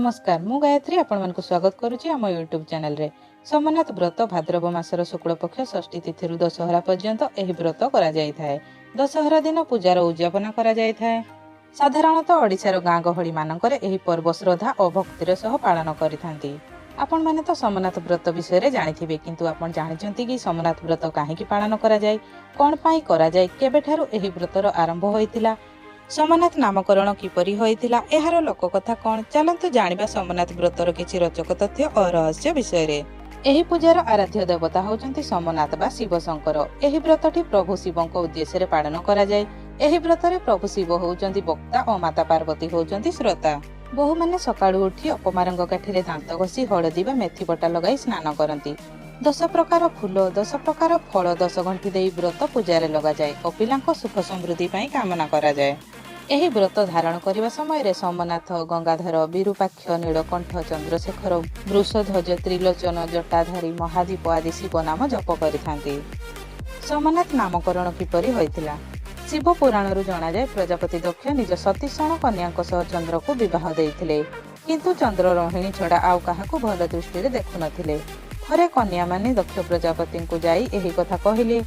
ନମସ୍କାର, ମୁଁ ଗାୟତ୍ରୀ ଆପଣମାନଙ୍କୁ ସ୍ୱାଗତ କରୁଛି ଆମ ୟୁଟ୍ୟୁବ୍ ଚ୍ୟାନେଲରେ। ସୋମନାଥ ବ୍ରତ ଭାଦ୍ରବ ମାସର ଶୁକ୍ଳପକ୍ଷ ଷଷ୍ଠୀ ତିଥିରୁ ଦଶହରା ପର୍ଯ୍ୟନ୍ତ ଏହି ବ୍ରତ କରାଯାଇଥାଏ। ଦଶହରା ଦିନ ପୂଜାର ଉଦଯାପନା କରାଯାଇଥାଏ। ସାଧାରଣତଃ ଓଡ଼ିଶାର ଗାଁ ଗହଳି ମାନଙ୍କରେ ଏହି ପର୍ବ ଶ୍ରଦ୍ଧା ଓ ଭକ୍ତିର ସହ ପାଳନ କରିଥାନ୍ତି। ଆପଣମାନେ ତ ସୋମନାଥ ବ୍ରତ ବିଷୟରେ ଜାଣିଥିବେ, କିନ୍ତୁ ଆପଣ ଜାଣିଛନ୍ତି କି ସୋମନାଥ ବ୍ରତ କାହିଁକି ପାଳନ କରାଯାଏ, କ'ଣ ପାଇଁ କରାଯାଏ, କେବେଠାରୁ ଏହି ବ୍ରତର ଆରମ୍ଭ ହୋଇଥିଲା, ସୋମନାଥ ନାମକରଣ କିପରି ହୋଇଥିଲା, ଏହାର ଲୋକକଥା କ'ଣ? ଚାଲନ୍ତୁ ଜାଣିବା ସୋମନାଥ ବ୍ରତର କିଛି ରୋଚକ ତଥ୍ୟ ଓ ରହସ୍ୟ ବିଷୟରେ। ଏହି ପୂଜାର ଆରାଧ୍ୟ ଦେବତା ହେଉଛନ୍ତି ସୋମନାଥ ବା ଶିବଶଙ୍କର। ଏହି ବ୍ରତଟି ପ୍ରଭୁ ଶିବଙ୍କ ଉଦ୍ଦେଶ୍ୟରେ ପାଳନ କରାଯାଏ। ଏହି ବ୍ରତରେ ପ୍ରଭୁ ଶିବ ହେଉଛନ୍ତି ବକ୍ତା ଓ ମାତା ପାର୍ବତୀ ହେଉଛନ୍ତି ଶ୍ରୋତା। ବୋହୂମାନେ ସକାଳୁ ଉଠି ଅପମାରଙ୍ଗ କାଠିରେ ଦାନ୍ତ ଘଷି ହଳଦୀ ବା ମେଥି ବଟା ଲଗାଇ ସ୍ନାନ କରନ୍ତି। 10 ପ୍ରକାର ଫୁଲ, 10 ପ୍ରକାର ଫଳ, 10 ଘଣ୍ଟି ଦେଇ ବ୍ରତ ପୂଜାରେ ଲଗାଯାଏ ଓ ପିଲାଙ୍କ ସୁଖ ସମୃଦ୍ଧି ପାଇଁ କାମନା କରାଯାଏ। ଏହି ବ୍ରତ ଧାରଣ କରିବା ସମୟରେ ସୋମନାଥ, ଗଙ୍ଗାଧର, ବିରୂପାକ୍ଷ, ନୀଳକଣ୍ଠ, ଚନ୍ଦ୍ରଶେଖର, ବୃଷଧ୍ୱଜ, ତ୍ରିଲୋଚନ, ଜଟାଧାରୀ, ମହାଦୀପ ଆଦି ଶିବ ନାମ ଜପ କରିଥାନ୍ତି। ସୋମନାଥ ନାମକରଣ କିପରି ହୋଇଥିଲା? ଶିବ ପୁରାଣରୁ ଜଣାଯାଏ, ପ୍ରଜାପତି ଦକ୍ଷ ନିଜ ସତୀଶଣ କନ୍ୟାଙ୍କ ସହ ଚନ୍ଦ୍ରକୁ ବିବାହ ଦେଇଥିଲେ। କିନ୍ତୁ ଚନ୍ଦ୍ର ରୋହିଣୀ ଛଡ଼ା ଆଉ କାହାକୁ ଭଲ ଦୃଷ୍ଟିରେ ଦେଖୁନଥିଲେ। ଥରେ କନ୍ୟାମାନେ ଦକ୍ଷ ପ୍ରଜାପତିଙ୍କୁ ଯାଇ ଏହି କଥା କହିଲେ।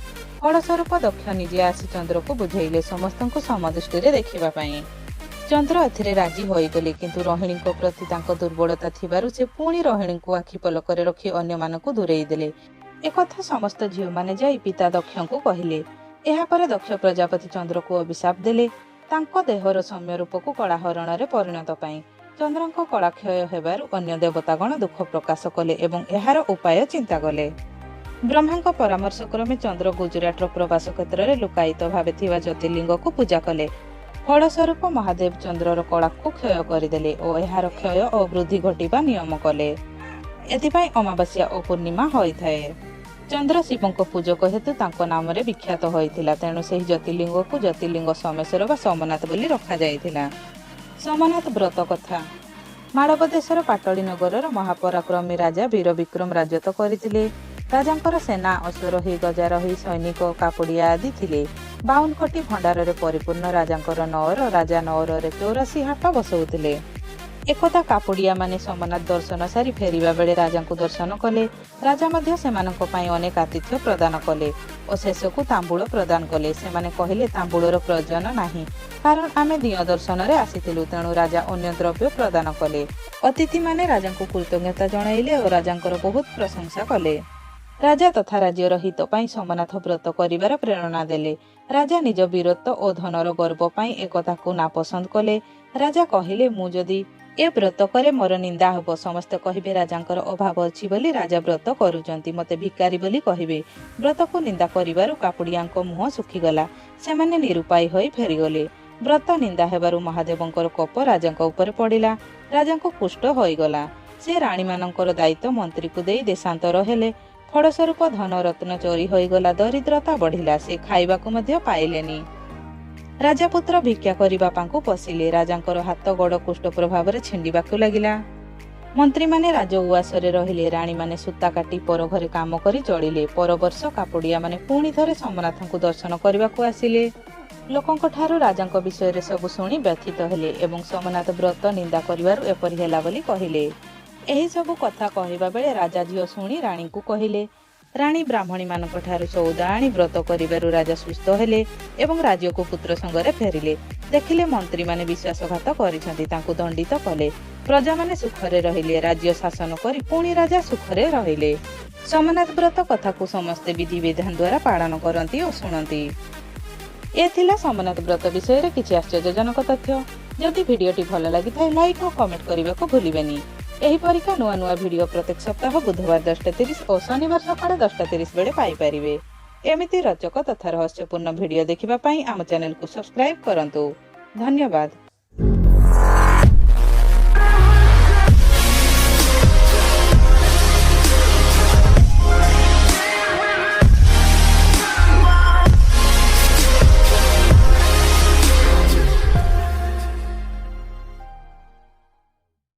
ଫଳସ୍ୱରୂପ ଦକ୍ଷ ନିଜେ ଆସି ଚନ୍ଦ୍ରକୁ ବୁଝେଇଲେ ସମସ୍ତଙ୍କୁ ସମଦୃଷ୍ଟିରେ ଦେଖିବା ପାଇଁ। ଚନ୍ଦ୍ର ଏଥିରେ ରାଜି ହୋଇଗଲେ, କିନ୍ତୁ ରୋହିଣୀଙ୍କ ପ୍ରତି ତାଙ୍କ ଦୁର୍ବଳତା ଥିବାରୁ ସେ ପୁଣି ରୋହିଣୀଙ୍କୁ ଆଖି ପଲକରେ ରଖି ଅନ୍ୟମାନଙ୍କୁ ଦୂରେଇ ଦେଲେ। ଏକଥା ସମସ୍ତ ଝିଅମାନେ ଯାଇ ପିତା ଦକ୍ଷଙ୍କୁ କହିଲେ। ଏହାପରେ ଦକ୍ଷ ପ୍ରଜାପତି ଚନ୍ଦ୍ରକୁ ଅଭିଶାପ ଦେଲେ ତାଙ୍କ ଦେହର ସୌମ୍ୟ ରୂପକୁ କଳାହରଣରେ ପରିଣତ ପାଇଁ। ଚନ୍ଦ୍ରଙ୍କ କଳାକ୍ଷୟ ହେବାରୁ ଅନ୍ୟ ଦେବତାଗଣ ଦୁଃଖ ପ୍ରକାଶ କଲେ ଏବଂ ଏହାର ଉପାୟ ଚିନ୍ତା କଲେ। ବ୍ରହ୍ମାଙ୍କ ପରାମର୍ଶ କ୍ରମେ ଚନ୍ଦ୍ର ଗୁଜୁରାଟର ପ୍ରବାସ କ୍ଷେତ୍ରରେ ଲୁକାୟିତ ଭାବେ ଥିବା ଜ୍ୟୋତିର୍ଲିଙ୍ଗକୁ ପୂଜା କଲେ। ଫଳସ୍ୱରୂପ ମହାଦେବ ଚନ୍ଦ୍ରର କଳାକୁ କ୍ଷୟ କରିଦେଲେ ଓ ଏହାର କ୍ଷୟ ଓ ବୃଦ୍ଧି ଘଟିବା ନିୟମ କଲେ। ଏଥିପାଇଁ ଅମାବାସ୍ୟା ଓ ପୂର୍ଣ୍ଣିମା ହୋଇଥାଏ। ଚନ୍ଦ୍ର ଶିବଙ୍କ ପୂଜକ ହେତୁ ତାଙ୍କ ନାମରେ ବିଖ୍ୟାତ ହୋଇଥିଲା। ତେଣୁ ସେହି ଜ୍ୟୋତିର୍ଲିଙ୍ଗକୁ ଜ୍ୟୋତିର୍ଲିଙ୍ଗ ସୋମେଶ୍ୱର ବା ସୋମନାଥ ବୋଲି ରଖାଯାଇଥିଲା। ସୋମନାଥ ବ୍ରତ କଥା। ମାଳବ ଦେଶର ପାଟଳୀ ନଗରର ମହାପରାକ୍ରମୀ ରାଜା ବୀର ବିକ୍ରମ ରାଜତ୍ୱ କରିଥିଲେ। ରାଜାଙ୍କର ସେନା, ଅଶ୍ୱରୋହୀ, ଗଜାରୋହୀ, ସୈନିକ, କାପୁଡ଼ିଆ ଆଦି ଥିଲେ। 52 କୋଟି ଭଣ୍ଡାରରେ ପରିପୂର୍ଣ୍ଣ ରାଜାଙ୍କର ନଅର ରାଜା ନଅରରେ 84 ହାଟ ବସଉଥିଲେ। ଏକଦା କାପୁଡ଼ିଆମାନେ ସୋମନାଥ ଦର୍ଶନ ସାରି ଫେରିବା ବେଳେ ରାଜାଙ୍କୁ ଦର୍ଶନ କଲେ। ରାଜା ମଧ୍ୟ ସେମାନଙ୍କ ପାଇଁ ଅନେକ ଆତିଥ୍ୟ ପ୍ରଦାନ କଲେ ଓ ଶେଷକୁ ତାମ୍ବୁଳ ପ୍ରଦାନ କଲେ। ସେମାନେ କହିଲେ, ତାମ୍ବୁଳର ପ୍ରୟୋଜନ ନାହିଁ, କାରଣ ଆମେ ଦିଅଁ ଦର୍ଶନରେ ଆସିଥିଲୁ। ତେଣୁ ରାଜା ଅନ୍ୟ ଦ୍ରବ୍ୟ ପ୍ରଦାନ କଲେ। ଅତିଥିମାନେ ରାଜାଙ୍କୁ କୃତଜ୍ଞତା ଜଣାଇଲେ ଓ ରାଜାଙ୍କର ବହୁତ ପ୍ରଶଂସା କଲେ। ରାଜା ତଥା ରାଜ୍ୟର ହିତ ପାଇଁ ସୋମନାଥ ବ୍ରତ କରିବାର ପ୍ରେରଣା ଦେଲେ। ରାଜା ନିଜ ବୀରତ୍ୱ ଓ ଧନର ଗର୍ବ ପାଇଁ ଏକଥାକୁ ନାପସନ୍ଦ କଲେ। ରାଜା କହିଲେ, ମୁଁ ଯଦି ଏ ବ୍ରତ କରେ ମୋର ନିନ୍ଦା ହେବ। ସମସ୍ତେ କହିବେ ରାଜାଙ୍କର ଅଭାବ ଅଛି ବୋଲି ରାଜା ବ୍ରତ କରୁଛନ୍ତି। ମୋତେ ଭିକାରୀ ବୋଲି କହିବେ। ବ୍ରତକୁ ନିନ୍ଦା କରିବାରୁ କାପୁଡ଼ିଆଙ୍କ ମୁହଁ ଶୁଖିଗଲା। ସେମାନେ ନିରୁପାୟ ହୋଇ ଫେରିଗଲେ। ବ୍ରତ ନିନ୍ଦା ହେବାରୁ ମହାଦେବଙ୍କର କୋପ ରାଜାଙ୍କ ଉପରେ ପଡ଼ିଲା। ରାଜାଙ୍କୁ କୁଷ୍ଠ ହୋଇଗଲା। ସେ ରାଣୀମାନଙ୍କର ଦାୟିତ୍ୱ ମନ୍ତ୍ରୀକୁ ଦେଇ ଦେଶାନ୍ତର ହେଲେ। ଫଳସ୍ୱରୂପ ଧନ ରତ୍ନ ଚୋରି ହୋଇଗଲା, ଦରିଦ୍ରତା ବଢ଼ିଲା। ସେ ଖାଇବାକୁ ମଧ୍ୟ ପାଇଲେନି। ରାଜାପୁତ୍ର ଭିକ୍ଷା କରି ବାପାଙ୍କୁ ପଶିଲେ। ରାଜାଙ୍କର ହାତ ଗୋଡ଼ କୁଷ୍ଠ ପ୍ରଭାବରେ ଛିଣ୍ଡିବାକୁ ଲାଗିଲା। ମନ୍ତ୍ରୀମାନେ ରାଜ ଉଆସରେ ରହିଲେ। ରାଣୀମାନେ ସୂତା କାଟି ପର ଘରେ କାମ କରି ଚଳିଲେ। ପରବର୍ଷ କାପୁଡ଼ିଆମାନେ ପୁଣି ଥରେ ସୋମନାଥଙ୍କୁ ଦର୍ଶନ କରିବାକୁ ଆସିଲେ। ଲୋକଙ୍କ ଠାରୁ ରାଜାଙ୍କ ବିଷୟରେ ସବୁ ଶୁଣି ବ୍ୟଥିତ ହେଲେ ଏବଂ ସୋମନାଥ ବ୍ରତ ନିନ୍ଦା କରିବାରୁ ଏପରି ହେଲା ବୋଲି କହିଲେ। ଏହି ସବୁ କଥା କହିବା ବେଳେ ରାଜା ଝିଅ ଶୁଣି ରାଣୀଙ୍କୁ କହିଲେ। ରାଣୀ ବ୍ରାହ୍ମଣୀମାନଙ୍କ ଠାରୁ ସଉଦା ଆଣି ବ୍ରତ କରିବାରୁ ରାଜା ସୁସ୍ଥ ହେଲେ ଏବଂ ରାଜ୍ୟକୁ ପୁତ୍ର ସଙ୍ଗରେ ଫେରିଲେ। ଦେଖିଲେ ମନ୍ତ୍ରୀମାନେ ବିଶ୍ୱାସଘାତ କରିଛନ୍ତି, ତାଙ୍କୁ ଦଣ୍ଡିତ କଲେ। ପ୍ରଜାମାନେ ସୁଖରେ ରହିଲେ। ରାଜ୍ୟ ଶାସନ କରି ପୁଣି ରାଜା ସୁଖରେ ରହିଲେ। ସୋମନାଥ ବ୍ରତ କଥାକୁ ସମସ୍ତେ ବିଧିବିଧାନ ଦ୍ୱାରା ପାଳନ କରନ୍ତି ଓ ଶୁଣନ୍ତି। ଏ ଥିଲା ସୋମନାଥ ବ୍ରତ ବିଷୟରେ କିଛି ଆଶ୍ଚର୍ଯ୍ୟଜନକ ତଥ୍ୟ। ଯଦି ଭିଡ଼ିଓଟି ଭଲ ଲାଗିଥାଏ, ଲାଇକ୍ ଓ କମେଣ୍ଟ କରିବାକୁ ଭୁଲିବେନି। ଏହିପରିକା ନୂଆ ନୂଆ ଭିଡ଼ିଓ ପ୍ରତ୍ୟେକ ସପ୍ତାହ ବୁଧବାର 10:30 ଓ ଶନିବାର ସକାଳ 10:30 ବେଳେ ପାଇପାରିବେ। ଏମିତି ରୋଚକ ତଥା ରହସ୍ୟପୂର୍ଣ୍ଣ ଭିଡ଼ିଓ ଦେଖିବା ପାଇଁ ଆମ ଚ୍ୟାନେଲକୁ ସବସ୍କ୍ରାଇବ୍ କରନ୍ତୁ। ଧନ୍ୟବାଦ।